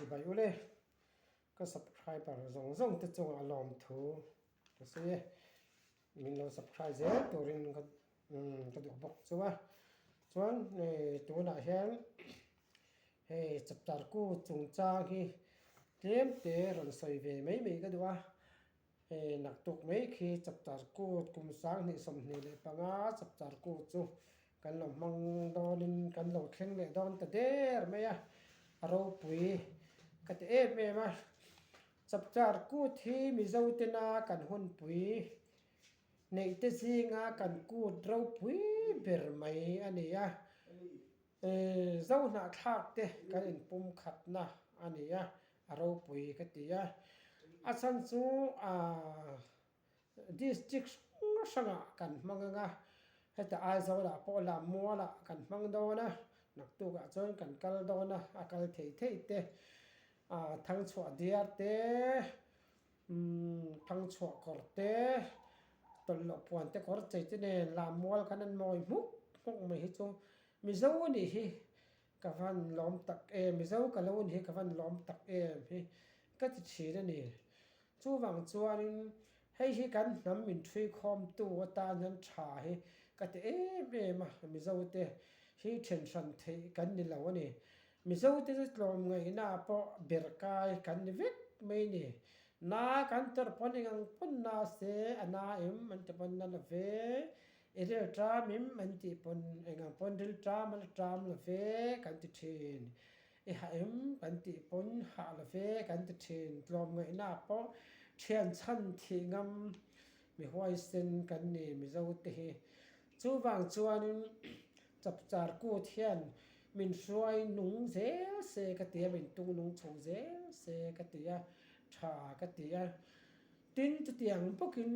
Chibai ule, ka subscriber zawng zawng te chungah lawmthu ka sawi e. Min lo subscribe zel turin ka ka duh bawk chu a. Chuan hei tunah hian hei chapter ku chungchang hi tlem te rawn sawi ve mai mai ka duh a. Hei naktuk mai khi chapter kut kum 2025 chapter kut chu kan lo hmang dawnin kan lo thleng leh dawn ta der mai a, a ropui ka ti em em a. Chapter kut hi Mizo tena kan hunpui neih te zinga kan kut ropui ber mai a ni a, Zohnahthlak te kan inpumkhatna a ni a. A ropui ka ti a, a chhan chu aaa district hrang hrangah kan hmang ang a, heta Aizawlah pawh Lammualah kan hmang dawn a, naktukah chuan kan kal dawn a, a kal thei thei te aaa Thangchhuah diar te umm Thangchhuah kawr te tawlhloh puan te kawr chei te nen Lammual khan an mawi hmuk hmuk mai hi chu Mizo anih hi. Ka van lawm tak em, Mizo ka lo ni hi ka van lawm tak em hi ka ti thin a ni. Chuvang chuanin hei hi kan hnam min thui khawmtu atan hian tha hi ka ti em em a, Mizo te hi then hran theih kan ni lo a ni. Mizo te chu tlawmngaihna ah pawh ber kai kan ni vek mai a ni. Na kan tawrh pawn engang pawn na se a na em an ti pawn na la ve. I ril ṭam im an tih pawn eng ang pawn ril ṭam a la ṭam lo ve kan ti ṭhin. I hah em kan tih pawn hah lo ve kan ti ṭhin. Tlawmngaihna pawh ṭhian chhan thih ngam mi huaisen kan ni Mizo te hi. Chuvang chuanin chapchar kut hian min hruai nung zel se ka ti a, min tung nung chho zel se ka ti a, ṭha ka ti a. Tin, chutiang bawkin.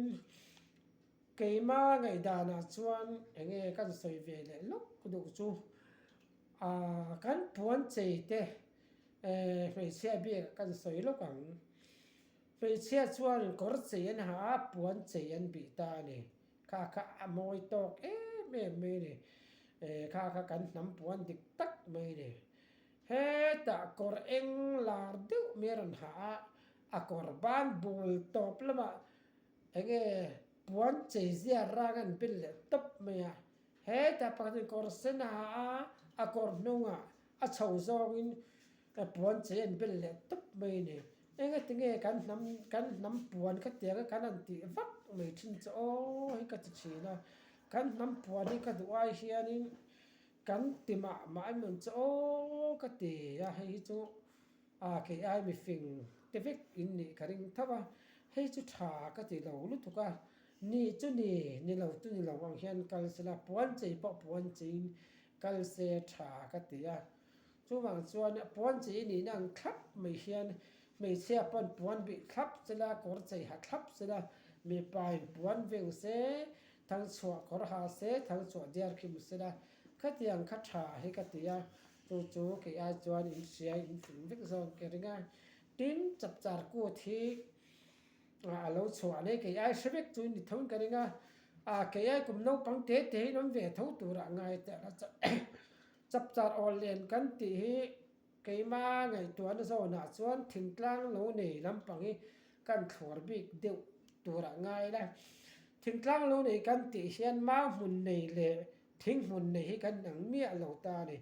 Keima ngaihdanah chuan eng nge kan sawi ve leh lawk duh chu aaa kan puan chei te eh hmeichhia biakah kan sawi lawk ang. Hmeichhia chuan kawr chei an ha a, puan chei an bih ta a ni. Kha kha a mawi tawk em em mai a ni. Eh kha kha kan hnam puan dik tak mai a ni. Hetah kawr eng lar deuh mai a rawn ha a, a kawr ban bul tawp lamah Enge puan chei zia rang an bil leh tawp mai a, hetah pakhatin kawr sen a ha a, a kawr hnungah a chho zawngin puan chei an bil leh tawp mai a ni. Enge tinge kan hnam kan hnam puan khatianga kan han tih vak mai thin chu aw hi ka ti thin a, kan hnam puan hi ka duh ai hianin kan ti mah mah emaw chu aw ka ti a, hei hi chu A kei ai mifing te vek in nih ka ring tho a, hei chu tha ka ti lo lutuk a, ni chu ni, ni lo chu ni lo ang hian kal se la, puan chei pawh puan cheiin kal se tha ka ti a. Chuvang chuan puan chei nihna ang thlap mai hian hmeichhia pawn puan bih thlap se la, kawr chei ha thlap se la, mipa in puan veng se, thangchhuah kawr ha se, thangchhuah diar khim se la, khatiang kha tha hi ka ti a. Chu chu kei ai chuan in hria in fing vek zawk ka ring a, tin chapchar kut hi a lo chhuah leh kei ai hre vek chu ni tho in ka ring a, ah kei ai kum naupang te te hi an awm ve tho turah ngai teh a chapchar awl len kan tih hi keima ngaihtuahna zawnah chuan thingtlang lo nei lampang hi kan thluar bik deuh turah ngai la, thingtlang lo nei kan tih hian mau hmun nei leh Thing hmun nei hi kan ang miah lo ta a ni.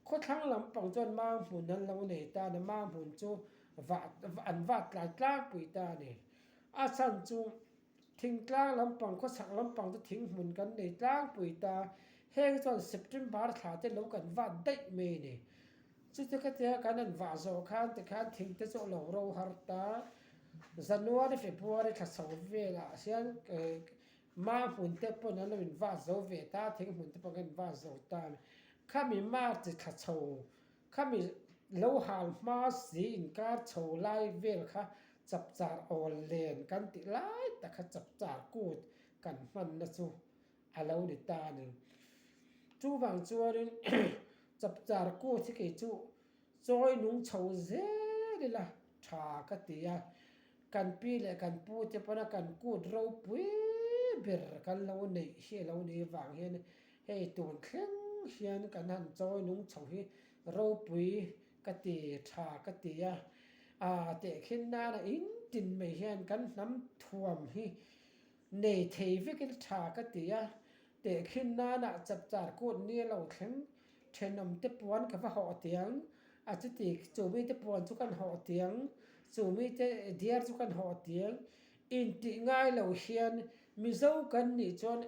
Khawthlang lampang chuan mau hmun an lo nei ta a ni. Mau hmun chu vah an vah tlai tlangpui ta a ni. A chhan chu thingtlang lampang khawchhak lampang chu thing hmun kan nei tlangpui ta. Heng chuan September thla te lo kan vat daih mai a ni. Chuti khatia kan han vah zawh khan tikhan thing te chu a lo ro har ta. January, February thla chho velah hian Ma hmun te pawn an lo in vah zo ve ta, thing hmun te pawh kan in vah zo ta a ni. Khami March thla chho, khami lo hal hma si inkar chho lai vel kha chapchar awl len kan tih lai tak kha chapchar kut kan hmanna chu a lo ni ta a ni. Chuvang chuanin chapchar kut hi kei chu chawi nung chho zel ila tha ka ti a. Kan pi leh kan pu te pawna kan kut ropui ber kan lo neih hi a lo nih vang hian hei tun thleng hian kan han chawi nung chho hi ropui ka ti tha ka ti a, aa tehkhin nana in tin mai hian kan hnam thuam hi nei thei vekin tha ka ti a, tehkhin nana chapchar kut ni a lo thleng thenawm te puan ka va hawh tiang, a chuti chu mite puan chu kan hawh tiang, chu mite diar chu kan hawh tiang, intih ngai lo hian Mizo kan nih chuan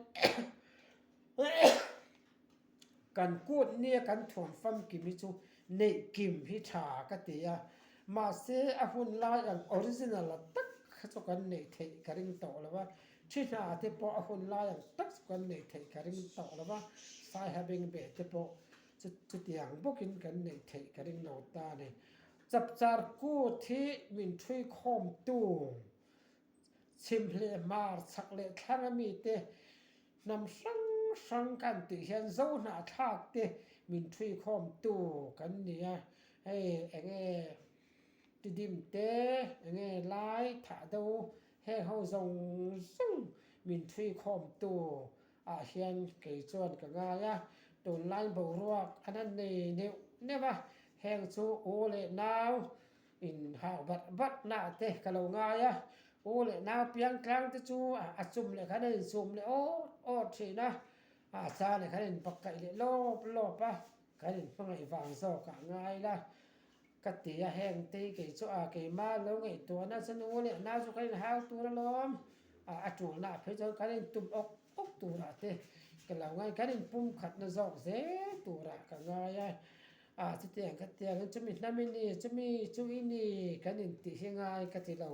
Kan kut nia kan thuam famkim hi chu neih kim hi tha ka ti a, mahse a hun lai ang original a tak kha chu kan neih theih ka ring tawh lo a, thi hna te pawh a hun lai ang tak chu kan neih theih ka ring tawh lo a, saiha bengbeh te pawh chu chutiang bawkin kan neih theih ka ring lo ta a ni. Chapchar kut hi min thui khawmtu Chhim leh hmar chhak leh thlang a mite hnam hrang hrang kan tih hian zo hnahthlak te min thuikhawm tu kan ni a, hei enge tidim te enge lai thah do heng ho zawng zawng min thuikhawm tu ah hian kei chuan ka ngai a, tunlai boruak an han nei neuh neuh a, heng chu u leh nau In hau barh barh nah te ka lo ngai a, u leh nau piang tlang te chu a chum leh khan a inchum leh awt awt thin a, a cha leh khan a inbakkaih leh lawp lawp a, kan inhmangaih vang zawk ah ngai la ka ti a, heng te hi kei chu a keimah lo ngaihtuahna chuan u leh nau chu kan inhau tur alawm, a tulna ah phei chuan kan intum awk awk turah te ka lo ngai, kan inpumkhatna zawk zel turah ka ngai a. Ah chutiang ka ti ang, chumi hnam i ni, chumi chu i ni kan intih hi ngai ka ti lo.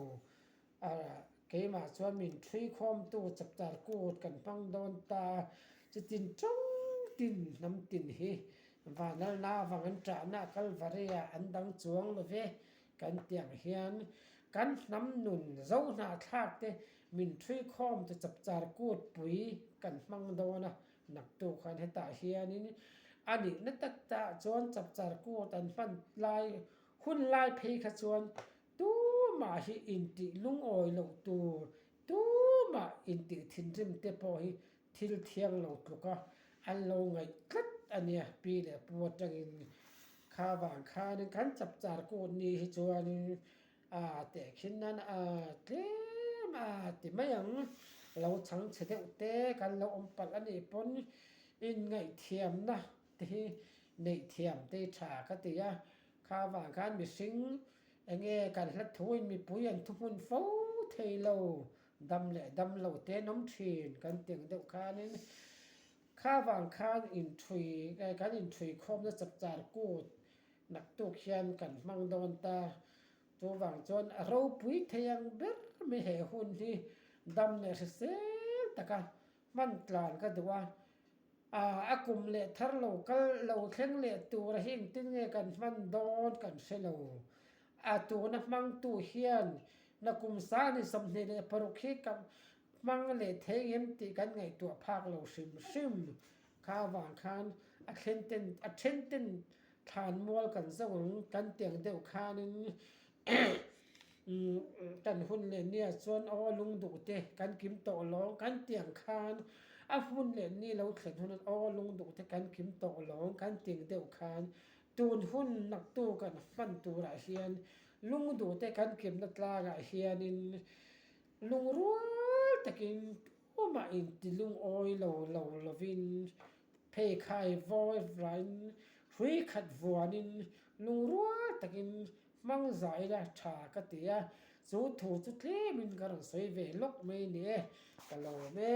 Ah keimah chuan min thui khawmtu chapchar kut kan hmang dawn ta a, chutin tawng tin hnam tin hi vanlalna avang an ṭahna Kalvari ah an dang chuang lo ve kan ti ang hian kan hnam nun zo hnahthlak te min thui khawmtu chapchar kut pui kan hmang dawn a. Naktuk khan hetah hianin a nihna tak tah chuan chapchar kut an hman lai hun lai phei kha chuan tumah hi intih lungawi loh tur, tumah intih thinrim te pawh hi thil thiang lo tluk a an lo ngaih tlat a nia pi leh pu atangin kha vang khanin kan chapchar kut ni hi chuanin A tehkhin nan a tlem a ti mai ang. Lo chhang chhe deuh te kan lo awm palh a nih pawn inngaihthiamna te hi neih thiam te hi tha ka ti a. Kha avang khan mihring enge kan hla thuin mipui an thuhmun fo thei lo, dam leh dam lo te an awm thin kan ti ang deuh khanin kha avang khan inthui kan inthui khawmna chapchar kut Naktuk hian kan hmang dawn ta. Chuvang chuan a ropui thei ang ber mai he hun hi dam leh hrisel taka hman tlan ka duh a. A kum leh thar lo kal lo thleng leh tura hi engtin nge kan hman dawn kan hre lo. A tuna hmangtu hian nakum sani 26 hi ka hmang leh thei ngem tih kan ngaihtuah phak lo hrim hrim. Kha avang khan a thlen ten a then ten thlan mual kan zo ang kan tiang deuh khanin kan hun leh nia chuan aw lungduh te kan kim tawh lawng kan tiang khan a hun leh ni lo thlen hun aw lungduh te kan kim tawh lawng kan tiang deuh khan tun hun naktu kan hman turah hian lungduh te kan kimna tlangah hianin lungrual takin Pumah inti lungawi lo lo lovin pheikhai vawi vain hrui khat vuanin lungrual takin hmang zah ila tha ka ti a, chu thu chu tlemin ka rawn sawi ve lawk mai ni e, ka lawm e.